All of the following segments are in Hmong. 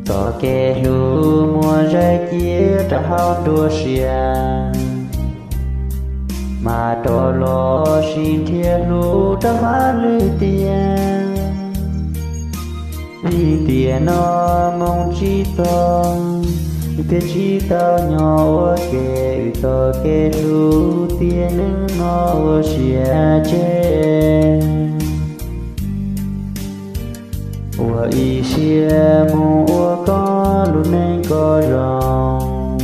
Txoj kev hlub muaj zais cia rau hauv nruab siab, mas rov los sis nrhiav hlub rau hmab lwm tiam. Vim tiam no moo tsis txog, thiaj tsis tau nyob ua ke, wb txoj kev hlub tiam neej no ua siab tseg. Ua ib siab mus ua koj lub neej kom zoo,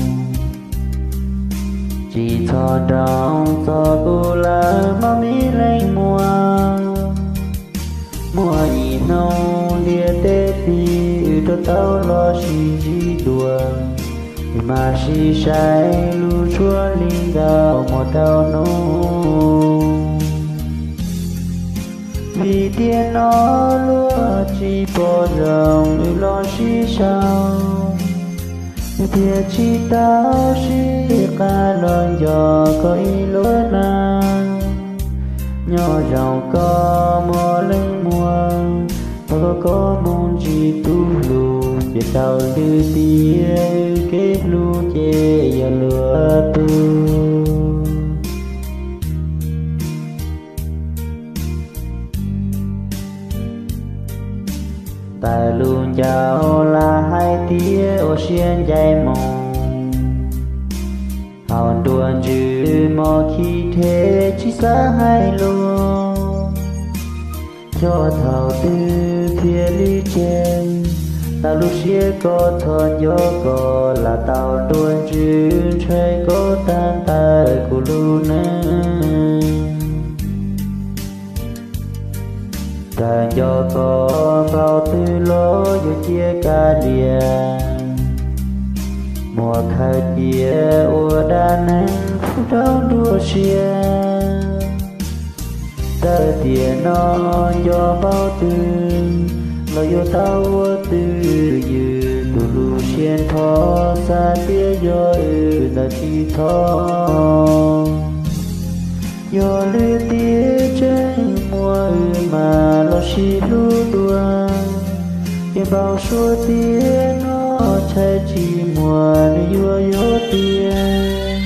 tsis txhob nroo txog kuv lawm mog me leej muam. Muaj ib hnub ntiaj teb tiv wb rov tau los sib ntsib dua, wb mam sib saib lub tshuaj li ntawm hmo rau hnub. Vim tiam no luag tsis pom zoo wb los sib sau, wb thiaj tsis tau sib qab los nco koj ib lub neej. Nyob zoo koj mog leej muam, thov koj mus ntsib tus hlub, ces tau lwm tiam wb kev hlub ces yog luag tug. Tawm lub ncauj lam hais tias ua siab ncaim moo, hauv nruab ntsws mos khib rhe tsis xav hais lus. Xyov thaum twg thiaj li tseg tau lub siab ko, txhob nco koj lam tau nruab ntsws ntshai koj tag ntawm kuv lub neej. Txawm nco koj npaum twg los yuav cia kav liam, muab khaws cia ua dab neeg pub rau nruab siab. Txawm tiam no nco npaum twg los yuav tau ua twj ywm, tus lub siab nrho xav tias yog wb ntawd tsis txhob. Yog lwm tiam tseem muaj wb mam los sib hlub dua, ces npau suav tiam no ntshai tsis muaj nws yuav yuav tiag.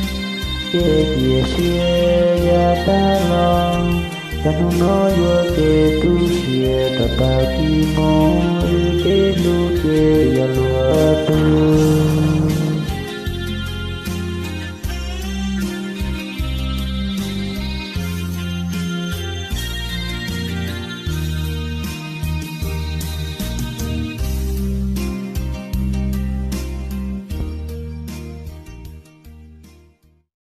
Ces cia siab yav tag los, cas hnub no yuav kev tu siab rau tag kis mus, wb kev hlub ces yog luag tug.